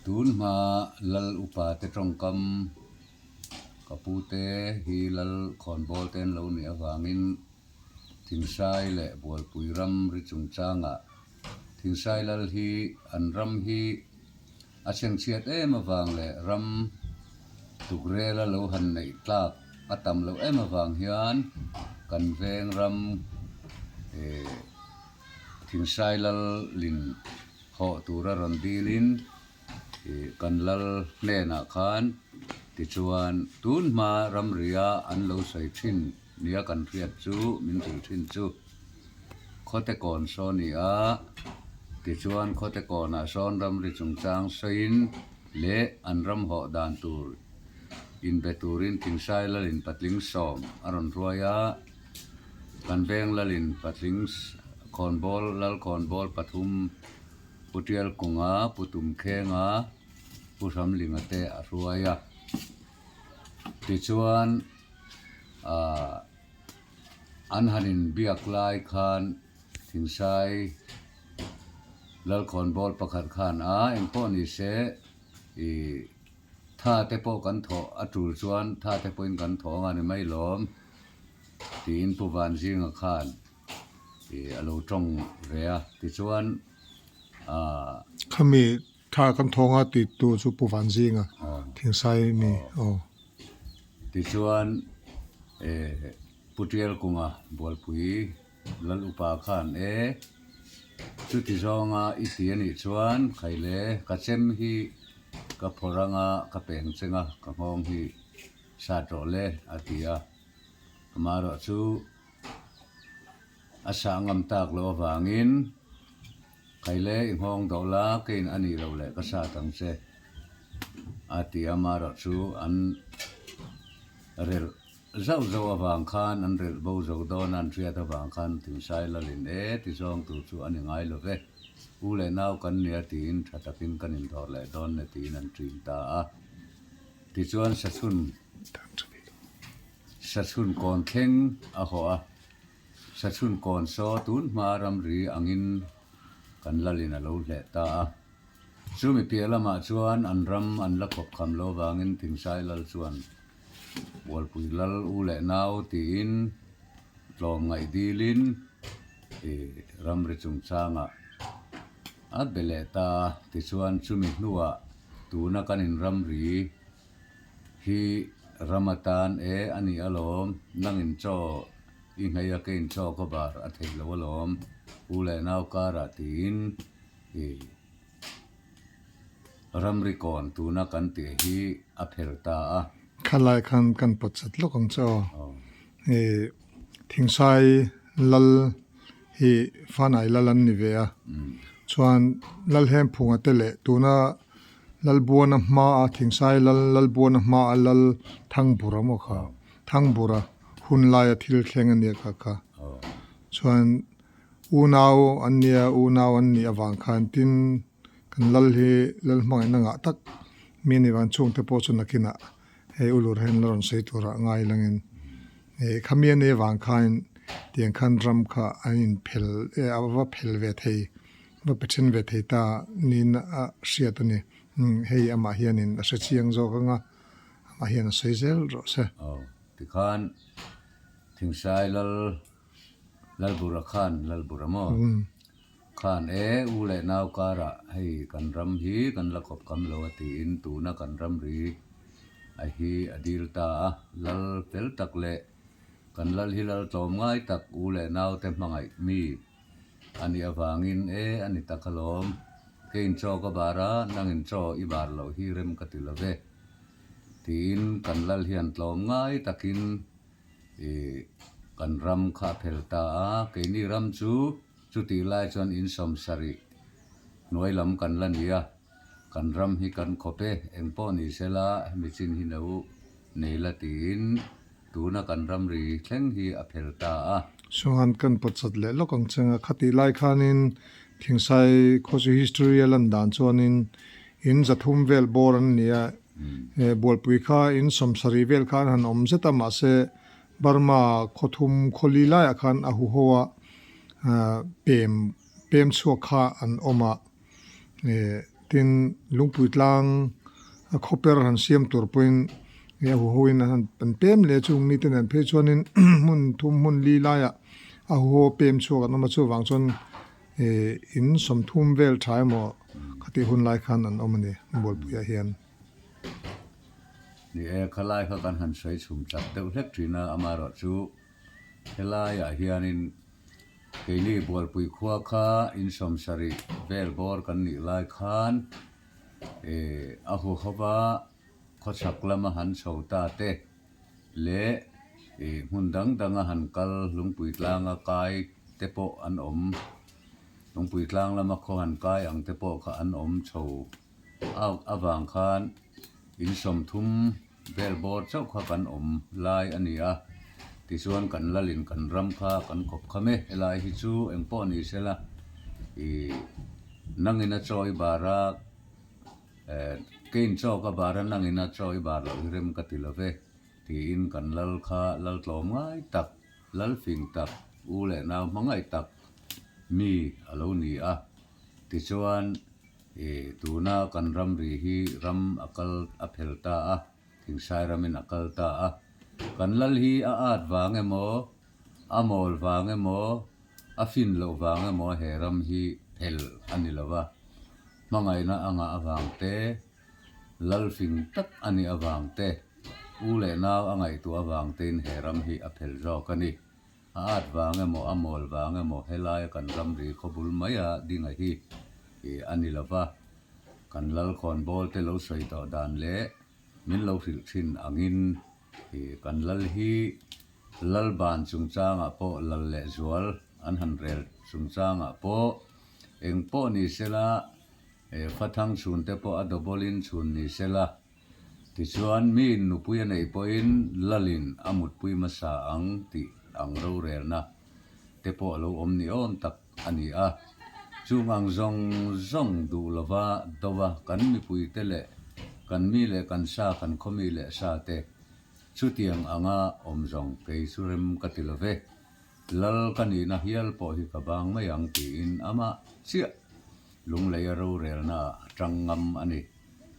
Tun hma Lal upa te tawngkam ka pu te hi Lal khawnbawl te an lo nih avangin Thingsai leh Bualpui ram ri chungchangah Thingsai Lal hi an ram hi A chhengchhiat em avang leh ram tukrela lo han neih tlak a tam loh em avang hian kan veng ram Thingsai lal lin hawh tura rawn dilin kan lal hnenah khan tichuan tun hma ramria an lo sawi thin nia kan hriat chu min hrilh thin chu. Khawte kawn saw ni a, tichuan khawte kawnah sawn ramri chungchang sawiin leh an ram hawh dan tur inbe turin Thingsai Lalin patling sawm a rawn hruai a, kan veng Lalin patling khawnbawl Lal khawnbawl pathum Pu Tialkunga, Pu Tumkhenga, Pu Hramlinga te a hruai a, tichuan aah. An han inbiak lai khan Thingsai Lalkhawnbawl pakhat khan a engpawh ni se i tha te pawh kan thawh a tul chuan tha te pawhin kan thawh anga ni mai lawm tiin Pu Vanzinga khan i a lo tawng ve a tichuan aah. Khami tha kan thawng a ti tu chu Pu Vanzinga Thingsai mi aw. Tichuan, Pu Tialkunga Bualpui Lal Upa khan e, chuti zawnga i ti a nih chuan khaile ka chem hi ka phawrh anga ka peng cheng a, ka nghawng hi sat rawh le a ti a. Amaherawh chu a sah ngam tak loh avangin Khaile i nghawng dawh la, keiin a nih loh leh ka sat ang che, a ti a, Mara chu an relh zauh zauh avang khan an relh bo zo dawn a, an hriat avang khan Thingsai lalin e ti zawng tur chu a ni ngai lo ve, u leh nau kan nia tiin tha takin kan indawr leh dawn ne tiin an ṭin ta a. Tichuan Sachhun Sachhun kawn thleng a hawh a. Sachhun kawn saw tun hma ramri angin kan lalin a lo hleh ta a. Chumi piah lamah chuan an ram an la khawp kham lo vangin Thingsai lal chuan Bualpui lal u leh nau tiin tlawm ngaih dilin i ramri chungchangah a be leh ta a. Tichuan chumi hnuah tuna kan inramri Hi ram atan e a ni alawm, nangin chaw i nghei a keiin chaw ka bar a thei lo alawm, u leh nau karah tiin i ramri kawn tuna kan tih hi a phel ta a. Khalai khan kan pawt chat lawk ang che aw. I Thingsai lal hi Fanai lal an ni ve a, chuan Lalhemphunga te leh tuna Lalbuana hmaa Thingsai lal, Lalbuana hmaa lal Thangbura maw kha? Thangbura hun laia thil thleng a nia kha kha. Chuan unau an nia, unau an nih avang khan tin kan lal hi lal hmangaihna ngah tak mi a nih vang chhungte pawh chu nakinah hei ulur hian la rawn sawi turah ngai langin khami a nih avang khan tiang khan ram kha an inphel a va phel ve thei. Va pe then ve thei ta niin a hriat a ni. Hei amah hianin a hre chiang zawk ang a, amah hian a sawi zel rawh se. Aw, tikhan Thingsai Lal, Lalbura khan, Lalbura maw? Khan e, u leh nau karah hei kan ram hi kan la khawp kham lo a tiin tuna kan ramri a hi a dil ta a, Lal fel tak leh kan Lal hi Lal tlawm ngai tak u leh naute hmangaih mi A nih avangin, E, a ni tak alawm. Keiin chaw ka bar a, nangin chaw i bar loh hi rem ka ti lo ve. Tiin kan lal hian tlawm ngai takin i kan ram kha a phel ta a. Keini ram chu chutih lai chuan in sawmsarih hnuai lam kan la ni a, kan ram hi kan khawp e, engpawh ni sela hemi chin hi no nei la tiin Tuna kan ramri thleng hi a phel ta a. Chuan kan pawt chat leh lawk ang cheng a, khatih lai khanin Thingsai khawchu history a lan dan chuanin in zathum vel bawr an ni a, Bualpui kha in sawmsarih vel khan han awm zet a, mahse Burma khawthum khawli laiah khan a huho a pem pem chhuak kha an awm a. Tin, lungpui tlang a khawper han siam tur pawhin a huhoin an han an pem leh a, chung mite nen phei chuanin hmun thum hmun li laiah a huho pem chhuak an awm a, chuvang chuan ih in 30 vel tha emaw khatih hun lai khan an awm a ni Bualpuiah hian. Ni e, khalai kha kan han sawi chhum chak deuh hlek thin a, amaherawhchu helaiah hianin Keini Bualpui khua kha in 70 vel bawr kan nih lai khan a huhova khawchhak lama han chho ta te leh hmun dang danga han kal Lungpui tlanga kai te pawh an awm, Lungpui tlang lama khaw han kai ang te pawh kha an awm chho avang khan in 30 vel bawr chauh kha kan awm lai a ni a, tichuan kan lalin kan ram kha kan kawp kham e, helai hi chu engpawh ni sela ih nangin a chaw i bar a, eh kein chaw ka bar a nangin a chaw i bar loh hi rem ka ti lo ve tiin kan lal kha lal tlawm ngai tak, lal fing tak, u leh nau hmangaih tak mi a lo ni a, tichuan Ih, tuna kan ramri hi ram a kal a phel ta a, Thingsai ramin a kal ta a. Kan lal hi a at vang emaw, a mawl vang emaw, a fin loh vang emaw he ram hi phel a ni lo va. Hmangaihna a ngah avang te, lal fing tak a nih avang te, u leh nau a ngaihtuah avang tein he ram hi a phel zawk a ni. A at vang emaw, a mawl vang emaw helaia kan ramri khawbul maia dinga hi a ni lo va, kan lalkhawnbawl te lo sawi tawh dan leh min lo hrilh thin angin kan lal hi lalban chungchangah pawh lal leh zual an han rel chungchangah pawh eng pawh ni sela fathang chhunte pawh a double-in chhun ni sela Tichuan, miin nupui a neih pawhin lalin a mutpui hmasa ang tih ang rorelna te pawh a lo awm ni awm tak a ni a. Chung ang zawng zawng duh lova dova kan mipuite leh kan mi leh kan sa kan khaw mi leh sa te chutiang anga awm zawng kei chu rem ka ti lo ve. Lal ka nihna hial pawh hi ka bang mai ang tiin amah chiah lungleia rorelna ah a tang ngam a ni.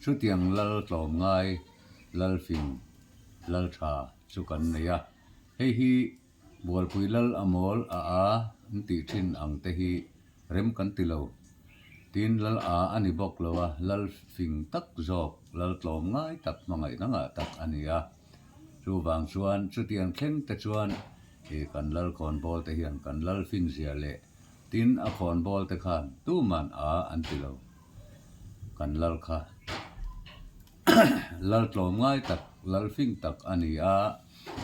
Chutiang lal tlawm ngai, lal fing, lal tha chu kan nei a. Hei hi Bualpui lal a mawl a a an tih thin ang te hi rem kan ti lo. Tin lal a a ni bawk lo a, lal fing tak zawk, lal tlawm ngai tak hmangaihna ngah tak a ni a. Chuvang chuan chutiang thleng te chuan i kan lal khawnbawl te hian kan lal fin zia leh tin a khawnbawl te khan tuman a an ti lo. Kan lal kha lal tlawm ngai tak, lal fing tak a ni a,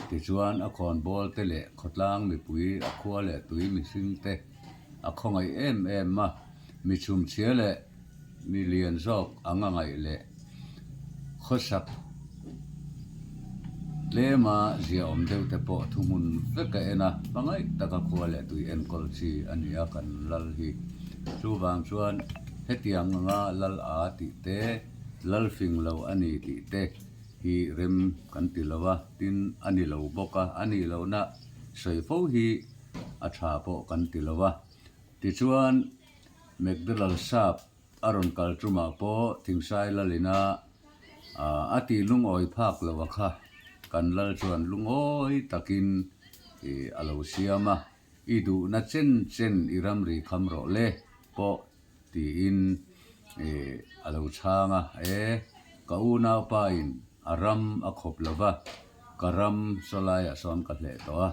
tichuan a khawnbawl te leh khawtlang mipui, a khua leh tui mihring te a khawngaih em em a, mi chhumchhia leh mi lian zawk ang a ngaih leh khawsak tlema ziaawm deuh te pawh thuhmun vek a en a, hmangaih taka khua leh tui enkawl chi a ni a kan lal hi. Chuvang chuan hetiang anga lal a tih te, lal fing lo a ni tih te hi rem kan ti lo a, tin a ni lo bawk a, a nih lohna sawi fo hi a tha pawh kan ti lo a. Tichuan McDonald sap a rawn kal tumah pawh Thingsai lalina a tih lungawi phak lo a kha kan lal chuan lungawi takin a lo siam a, i duhna chen chen i ramri kham rawh le pawh tiin a lo chhang a, e ka unaupa in a ram a khawp lo va, ka ram sawlaiah sawn ka hleh tawh a,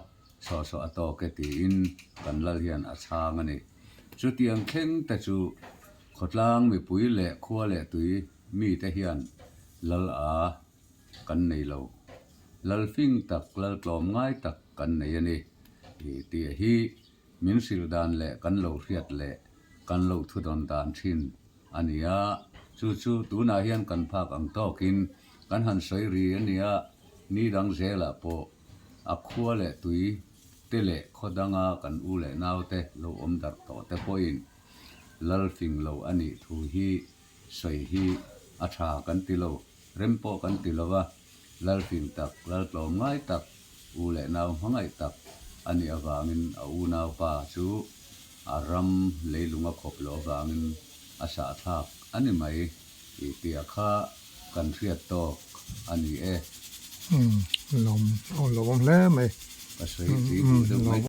saw saw a tawk e tiin kan lal hian a chhang a ni. Chutiang thleng te chu khawtlang mipui leh khua leh tui mite hian lal a kan nei lo. Lal fing tak, lal tlawm ngai tak kan nei a ni tih hi min hrilh dan leh kan lo hriat leh kan lo thudawn dan thin a ni a. Chu chu tunah hian kan phak ang tawkin kan han sawi ri a ni a, ni dang zelah pawh a khua leh tui te leh khaw danga kan u leh naute lo awm darh tawh te pawhin lal fing lo a nih thu hi sawi hi a tha kan ti lo, rem pawh kan ti lo a, lal fing tak, lal tlawm ngai tak, u leh nau hmangaih tak a nih avangin a unaupa chu a ram leilung a khawp loh avangin A sahthlak a ni mai tih piah kha kan hriat tawk a ni e. Umm lawm lawm hle mai. Ka sawi tui duh deuh mai.